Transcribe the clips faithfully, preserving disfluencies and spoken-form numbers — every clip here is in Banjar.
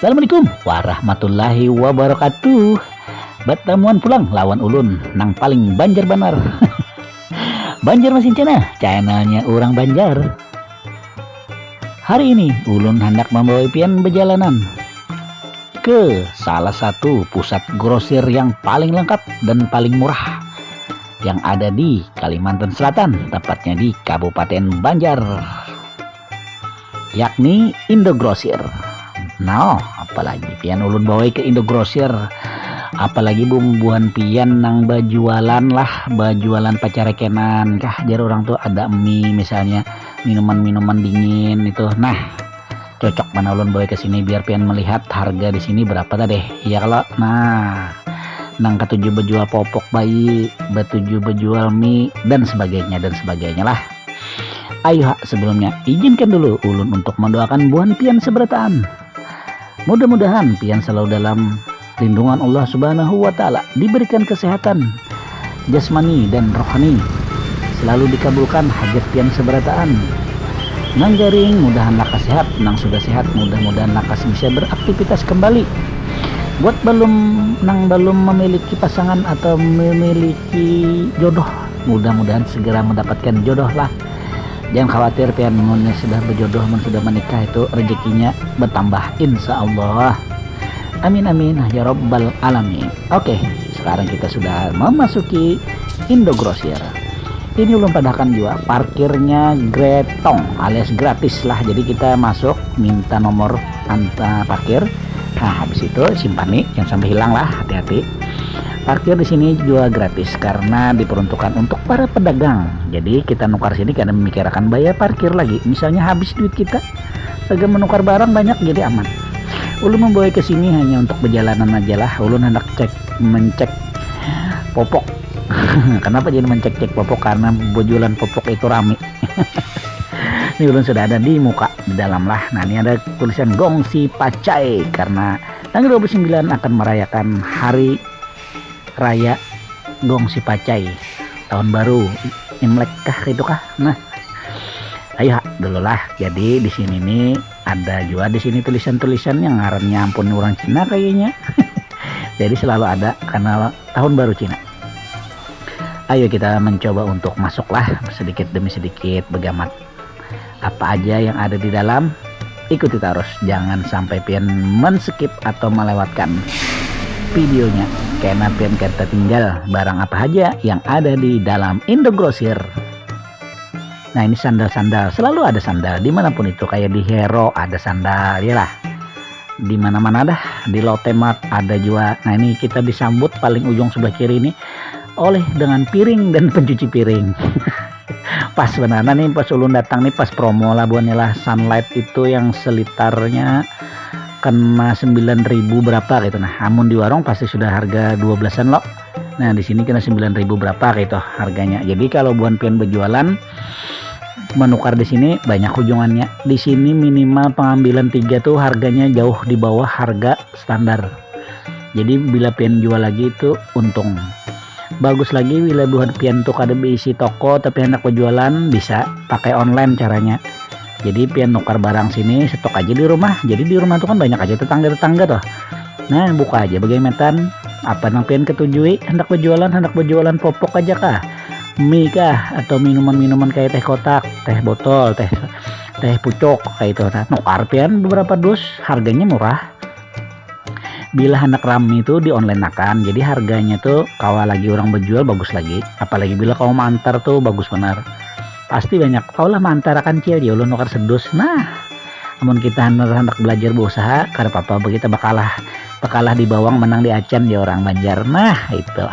Assalamualaikum warahmatullahi wabarakatuh. Batamuan pulang lawan ulun nang paling Banjar banar. Banjar Masin Channel, channelnya orang Banjar. Hari ini ulun handak membawa pian bejalanan ke salah satu pusat grosir yang paling lengkap dan paling murah yang ada di Kalimantan Selatan, tepatnya di Kabupaten Banjar, yakni Indogrosir. Nah, apalagi pian ulun bawai ke Indogrosir, apalagi bumbuhan pian nang bajualan lah, bajualan pacarekenan kah, jar orang tuh, ada mie misalnya, minuman-minuman dingin itu. Nah, cocok mana ulun bawa ke sini biar pian melihat harga di sini berapa tadi, ya kalau. Nah, nang ketujuh bejual popok bayi, betujuh bejual mie, dan sebagainya dan sebagainya lah. Ayo ha, sebelumnya izinkan dulu ulun untuk mendoakan buhan pian seberataan. Mudah-mudahan pian selalu dalam lindungan Allah Subhanahu wa Ta'ala, diberikan kesehatan jasmani dan rohani, selalu dikabulkan hajat pian seberataan. Nang garing mudahan lakas sehat, nang sudah sehat mudah-mudahan lakas bisa beraktivitas kembali. Buat belum nang belum memiliki pasangan atau memiliki jodoh, mudah-mudahan segera mendapatkan jodoh lah. Jangan khawatir pian, mun sudah berjodoh, mun sudah menikah itu rezekinya bertambah insya Allah. Amin amin ya robbal alamin. Oke, sekarang kita sudah memasuki Indogrosir. Ini ulun padahkan juga parkirnya gretong alias gratis lah. Jadi kita masuk minta nomor anta parkir. Nah, habis itu simpan nih, jangan sampai hilang lah, hati-hati. Parkir di sini juga gratis karena diperuntukkan untuk para pedagang. Jadi kita nukar sini kada memikirkan bayar parkir lagi. Misalnya habis duit kita, saja menukar barang banyak jadi aman. Ulun membawa ke sini hanya untuk perjalanan aja lah. Ulun hendak cek, mencek popok. Kenapa jadi mencek-cek popok? Karena berjualan popok itu rame. Ini ulun sudah ada di muka, di dalam lah. Nah, ini ada tulisan Gongsi Pacai karena tanggal dua puluh sembilan akan merayakan hari raya Gongsi Pacai, tahun baru, Imlek kah, itu kah. Nah, ayo ha, dulu lah. Jadi di sini nih ada juga di sini tulisan-tulisan yang ngarannya ampun orang Cina kayaknya. Jadi selalu ada karena tahun baru Cina. Ayo kita mencoba untuk masuklah sedikit demi sedikit, begamat apa aja yang ada di dalam. Ikuti terus, jangan sampai pian men-skip atau melewatkan videonya, karena pian kada tertinggal barang apa aja yang ada di dalam Indogrosir. Nah, ini sandal-sandal, selalu ada sandal dimanapun itu, kayak di Hero ada sandal ya lah, di mana-mana dah, di Lotte Mart ada juga. Nah, ini kita disambut paling ujung sebelah kiri ini oleh dengan piring dan pencuci piring. Pas benar nih, pas ulun datang nih pas promo lah buannya lah, Sunlight itu yang selitarnya kena sembilan ribu berapa gitu. Nah, amun di warung pasti sudah harga dua belasan lo. Nah, di sini kena sembilan ribu berapa gitu harganya. Jadi kalau buan pian berjualan, menukar di sini banyak hujungannya. Di sini minimal pengambilan tiga tuh harganya jauh di bawah harga standar. Jadi bila pian jual lagi itu untung. Bagus lagi bila buhan pian tuh kada berisi toko tapi hendak berjualan, bisa pakai online caranya. Jadi pian nukar barang sini, stok aja di rumah. Jadi di rumah tuh kan banyak aja tetangga-tetangga tuh. Nah, buka aja bagaimana, apa nang pian ketujui, hendak berjualan, hendak berjualan popok aja kah, mie kah, atau minuman-minuman kayak teh kotak, teh botol, teh teh pucuk kayak itu. Nah, nukar pian beberapa dus, harganya murah. Bila hendak rame itu di online akan, jadi harganya tuh kawa lagi orang berjual bagus lagi. Apalagi bila kawa mantar tuh bagus benar. Pasti banyak, kawa lah mantar akan cil ya ulun nukar sedus. Nah, amun kita hendak, hendak belajar berusaha, kada apa-apa kita bakalah, bakalah di bawang menang di acan ya orang Banjar. Nah, itu.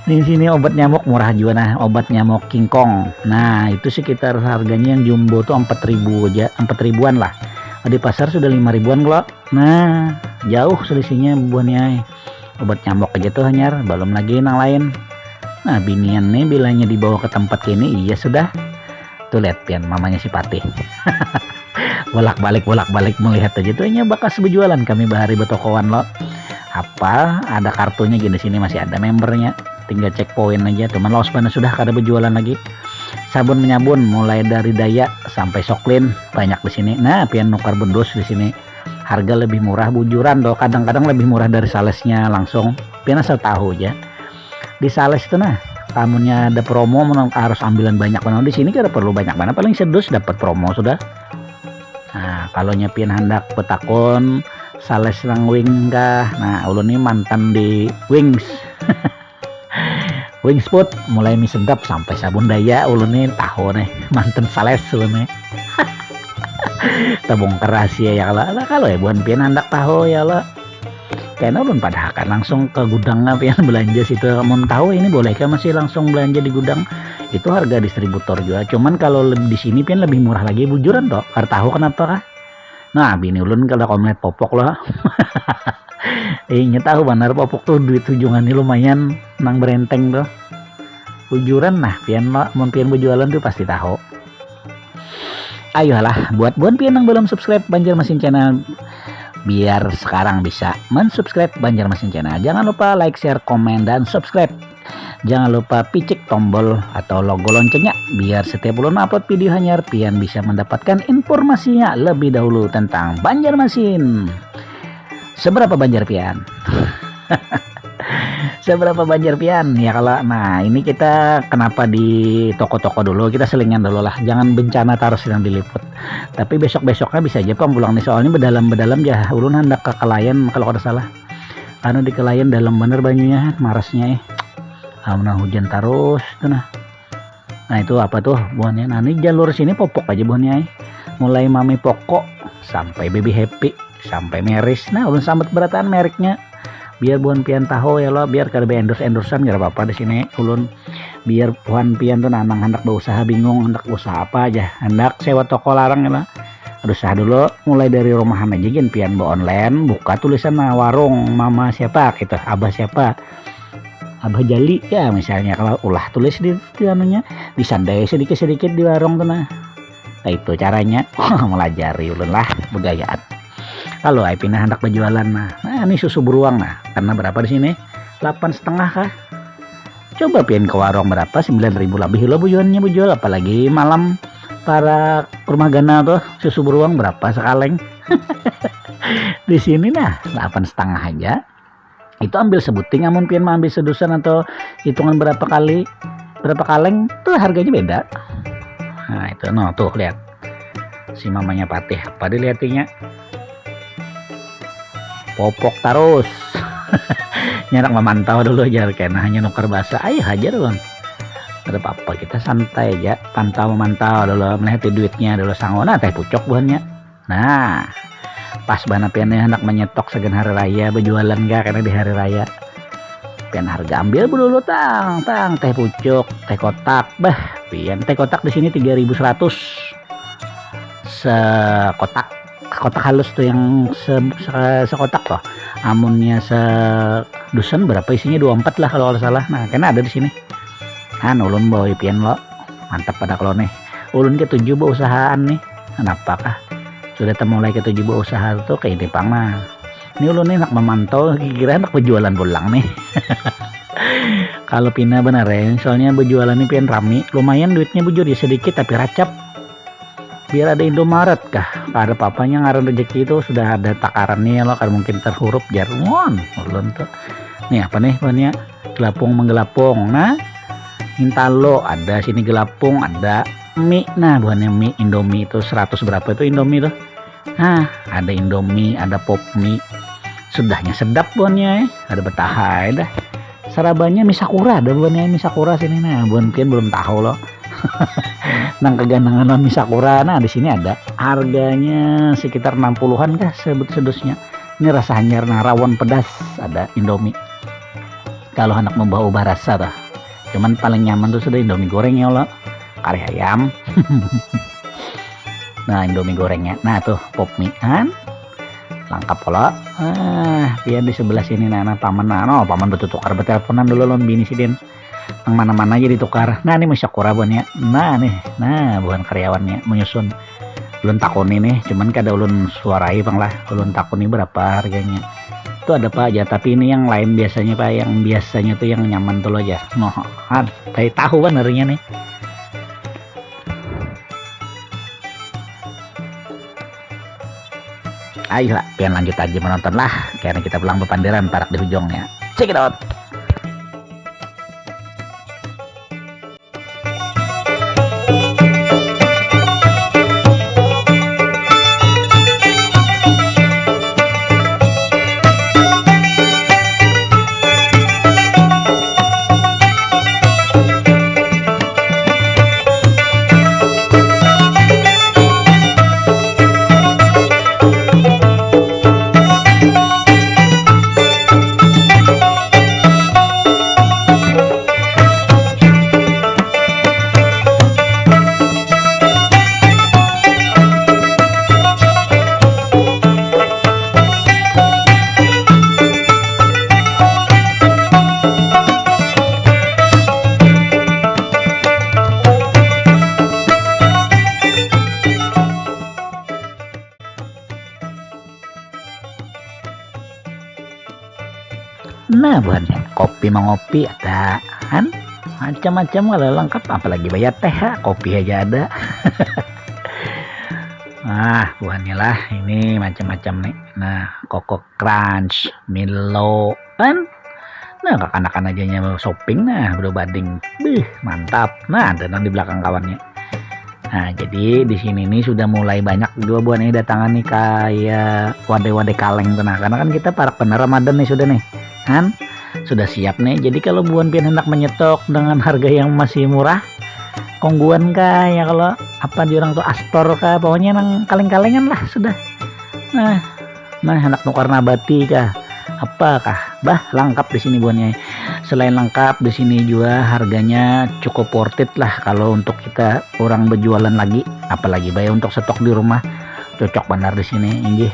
Di sini obat nyamuk murah juga nah, obat nyamuk kingkong. Nah, itu sekitar harganya yang jumbo tuh empat ribu aja, empat ribuan lah. Di pasar sudah lima ribuan kalau. Nah, jauh selisihnya buahnya. Obat nyamuk aja tuh hanyar, belum lagi yang lain. Nah, binian nih bilanya dibawa ke tempat ini, iya sudah. Tuh lihat pian mamanya si Patih. Bolak-balik bolak-balik melihat aja tuh, nya bakas berjualan kami bahari betokoan lo. Apa ada kartunya gini sini, masih ada membernya, tinggal cek poin aja. Cuman laos bana sudah kada berjualan lagi. Sabun menyabun mulai dari Daya sampai Soklin banyak di sini. Nah, pian nukar bendus di sini. Harga lebih murah bujuran doh, kadang-kadang lebih murah dari salesnya langsung. Pian asal tahu aja. Di sales itu nah, tamunya ada promo menang harus ambilan banyak banget. Di sini kada perlu banyak banget, paling sedus dapat promo sudah. Nah, kalau nyepian hendak petakon sales nang wing kah, nah ulun ini mantan di Wings. Wings Food, mulai mie sedap sampai sabun Daya, ulun ini tahu nih, mantan sales ulun nih. Tabongkar rahasia ya kalau, nah, kalau ya buhan pian hendak tahu ya lo. Kayaknya ulun padahakan langsung ke gudangnya pian belanja situ. Mau tahu ini bolehkah masih langsung belanja di gudang? Itu harga distributor juga. Cuman kalau di sini pian lebih murah lagi bujuran toh. Kada tahu kenapa kah? Nah, bini ulun kalau kau melihat popok loh. Ingat tahu benar popok tuh duit hujungannya lumayan nang berenteng tuh. Bujuran nah pian lo, mun pian berjualan tuh pasti tahu. Ayolah, buat buan pian yang belum subscribe Banjarmasin Channel, biar sekarang bisa mensubscribe Banjarmasin Channel. Jangan lupa like, share, komen, dan subscribe. Jangan lupa picik tombol atau logo loncengnya biar setiap ulun upload video hanyar pian bisa mendapatkan informasinya lebih dahulu tentang Banjarmasin. Seberapa Banjar pian? Seberapa Banjar pian ya kalau. Nah, ini kita kenapa di toko-toko dulu, kita selingan dulu lah, jangan bencana terus yang diliput. Tapi besok-besoknya bisa aja pang pulang nih, soalnya bedalam-bedalam ya ulun hendak ke Kelayan kalau kada salah. Anu di Kelayan dalam bener banyunya, marasnya eh. Amun hujan terus itu nah. Nah, itu apa tuh buahnya? Nah, ini jalur sini popok aja buahnya eh. Mulai Mami Poko sampai Baby Happy sampai Meris. Nah, ulun sambat berataan mereknya. Biar buhan pian tahu ya lo, biar kada be endorse endorsean kada apa-apa di sini ulun. Biar buhan pian tuh nanang hendak berusaha bingung hendak usaha apa aja, hendak sewa toko larang ya lo. Ada usaha dulu, mulai dari rumahan aja gin pian be online, buka tulisan nah, warung mama siapa gitu, abah siapa, abah Jali ya misalnya, kalau ulah tulis di, di anunya, disandai sedikit-sedikit di warung tuh nah. Nah, itu caranya melajari ulun lah begayaan. Kalau ai pina hendak berjualan nah, nah ini susu beruang nah, karena berapa di sini? Delapan setengah kah? Coba pian ke warung berapa, sembilan ribu lebih lo bujuannya bujual, apalagi malam para rumah ganal tuh, susu beruang berapa sekaleng? Di sini nah delapan setengah aja. Itu ambil sebuting, amun pian mau ambil sedusan atau hitungan berapa kali berapa kaleng tuh harganya beda. Nah itu no tuh lihat si mamanya Patih apa dilihatinya. Popok terus. Nyarak memantau dulu jar kena hanya nuker bahasa ayo hajar bang. Ada apa-apa kita santai aja, pantau memantau dulu, melihat duitnya dulu, sangon nah teh pucuk buhannya. Nah, pas bana pian nih hendak menyetok sagan hari raya, berjualan gak karena di hari raya. Pian harga ambil dulu tang tang teh pucuk, teh kotak bah. Pian teh kotak di sini tiga ribu seratus sekotak, kotak halus tuh yang se, se, sekotak loh. Amunnya se dusun berapa isinya, dua empat lah kalau salah. Nah, kena ada di sini. Han ulun bawa pian lo, mantap pada kalau nih. Ulun ketujuh berusahaan nih. Kenapakah sudah temulai ketujuh berusaha tuh kayak ini pang nah. Ini ulun nih nak memantau kira nak berjualan pulang nih. Kalau pina benar ya, soalnya berjualan ini pian rami, lumayan duitnya bujur ya, sedikit tapi racap. Biar ada Indomaret kah, ada papanya ngaran rezeki itu sudah ada takarannya lo, kan mungkin terhuruf jargon ulun tuh. Nih apa nih punya gelapung menggelapung nah. Intalo ada sini gelapung, ada mie nah, buahnya mie Indomie itu seratus berapa itu Indomie tuh. Nah, ada Indomie, ada pop mie. Sudahnya sedap buahnya eh. Ada betahai dah. Sarabanya mie sakura, ada buahnya mie sakura sini nah, buhan pian belum tahu loh. Nang keganangan mie sakura nah di sini ada. Harganya sekitar enam puluhan kah sebut sedusnya. Ini rasa hanyar nah, rawon pedas, ada Indomie. Kalau hendak membawa ubah rasa tuh, cuman paling nyaman tuh sudah Indomie goreng ya Allah, kari ayam. Nah, Indomie gorengnya, nah tuh pop mie an lengkap kalau ah biar di sebelah sini nah, nah paman nah, no, paman betul tukar berteleponan dulu lon bini sidin, yang mana-mana aja ditukar. Nah, ini mie sakura buannya, nah nih, nah buhan karyawannya menyusun. Ulun takuni nih, cuman kada ulun suarai pang lah, ulun takuni berapa harganya. Itu ada apa aja, tapi ini yang lain biasanya pak, yang biasanya tuh yang nyaman tuh aja. Nah, ah, tahu benernya nih. Ayolah, pian lanjut aja menonton lah, karena kita pulang bepandiran parak di hujungnya. Check it out. Nah buhannya, kopi mengopi ada kan, macam-macam kalau lengkap, apalagi bayar teh ha, kopi aja ada. Nah buhannya lah, ini macam-macam nih. Nah, Coco Crunch, Milo kan. Nah, kekanakan aja nya shopping nah, udah bading. Bih, mantap. Nah, ada nang di belakang kawannya. Nah, jadi di sini nih sudah mulai banyak juga buah nih datangan nih, kayak wadai-wadai kaleng tuh. Nah, karena kan kita parak bener Ramadan nih sudah nih. Kan sudah siap nih. Jadi kalau buan pian hendak menyetok dengan harga yang masih murah, kongguan kah ya, kalau apa di orang tuh astor kah, pokoknya nang kaleng-kalengan lah sudah. Nah, nah, hendak nukar nabati kah, apa kah, bah, lengkap di sini buannya. Selain lengkap, di sini juga harganya cukup worth it lah kalau untuk kita orang berjualan lagi, apalagi bayar untuk stok di rumah, cocok benar di sini, inggih.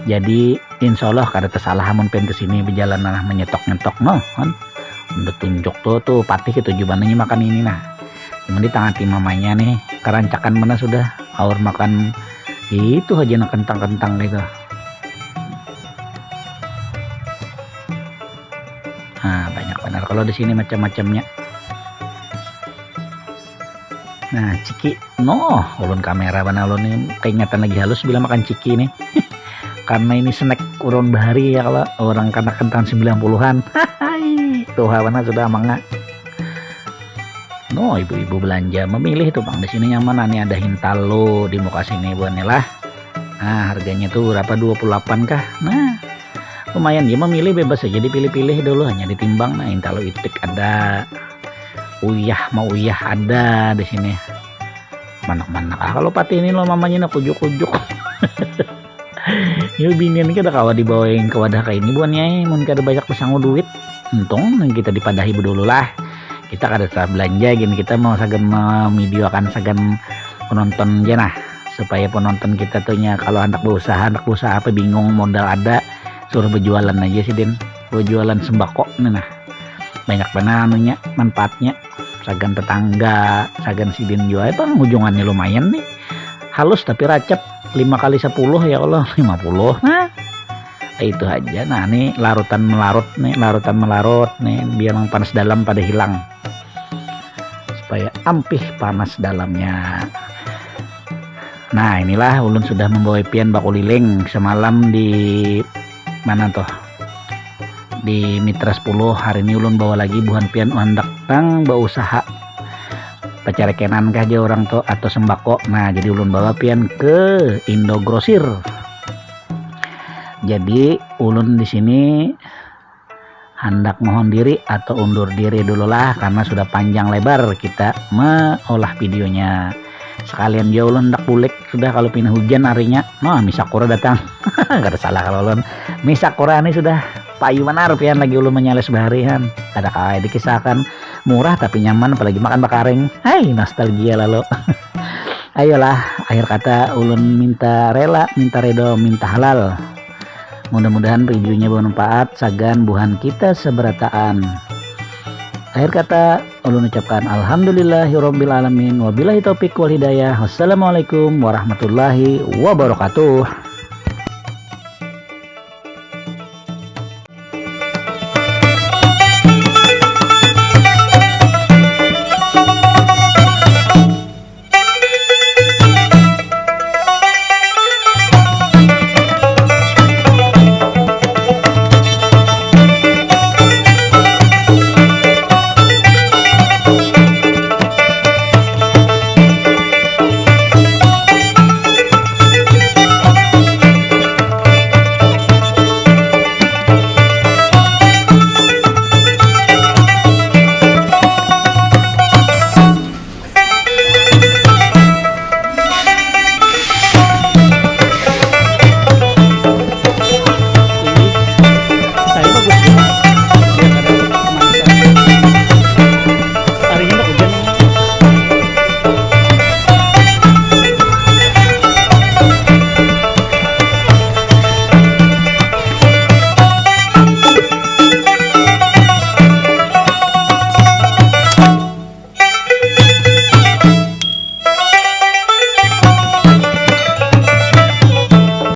Jadi insya Allah kada tersalah amun pengen kesini berjalan nah, menyetok-nyetok noh kan. Udah tunjuk tuh, tuh patih itu jubahnya makan ini nah. Cuman di tangan tim mamanya nih, kerancakan mana sudah, aur makan itu aja nah, kentang-kentang gitu. Nah, banyak benar kalau di sini macam-macamnya. Nah, ciki. Noh, ulun kamera mana ulun nih, keingatan lagi halus bila makan ciki nih. Karena ini snack urun bahari ya, kalau orang kanakan tahun sembilan puluhan. Tuha mana sudah manga. No, ibu-ibu belanja memilih tuh bang, di sini nyaman nih, ada hintalo di muka sini buannya lah. Nah, harganya tuh berapa, dua puluh delapan kah? Nah, lumayan dia memilih, bebas aja dipilih-pilih dulu, hanya ditimbang. Nah, hintalo itik ada, uyah mau uyah ada di sini. Manak-manak ah kalau patih ini lo mamanya nak ujuk-ujuk. Yo binian kada kawa dibawain ke wadah kayak ini buannya, mun kada banyak besangu duit. Untung kita dipadahi dulu lah. Kita kada salah belanja gini, kita mau sagan memvideokan sagan penonton aja nah, supaya penonton kita tuh nya kalau hendak berusaha, hendak berusaha apa bingung modal ada, suruh berjualan aja sih din, berjualan sembako nih nah, banyak benar anunya, manfaatnya. Sagan tetangga, sagan sidin jua itu ujungannya lumayan nih, halus tapi racap, lima kali sepuluh ya Allah, lima puluh nah. Itu aja nah, nih larutan melarut nih, larutan melarut nih, biar yang panas dalam pada hilang, supaya ampih panas dalamnya. Nah, inilah ulun sudah membawa pian bakuliling semalam di mana tuh, di Mitra sepuluh. Hari ini ulun bawa lagi buhan pian handak nang berusaha pacarekenan kah aja orang tuh atau sembako. Nah, jadi ulun bawa pian ke Indo Grosir. Jadi ulun di sini hendak mohon diri atau undur diri dulu lah karena sudah panjang lebar kita mengolah videonya. Sekalian jauh ulun hendak bulik sudah kalau pina hujan harinya. Nah, misakura datang. Gak ada salah kalau ulun. Misakura ini sudah Payu banar pian lagi ulun manyales bahari han. Kada kawa dikisahkan, murah tapi nyaman apalagi makan bakaring. Hai, nostalgia lalu. Ayolah, akhir kata ulun minta rela, minta redo, minta halal. Mudah-mudahan reviewnya bermanfaat, sagan buhan kita seberataan. Akhir kata ulun ucapkan alhamdulillahirabbil alamin, wabillahi taufik wal hidayah. Wassalamualaikum warahmatullahi wabarakatuh.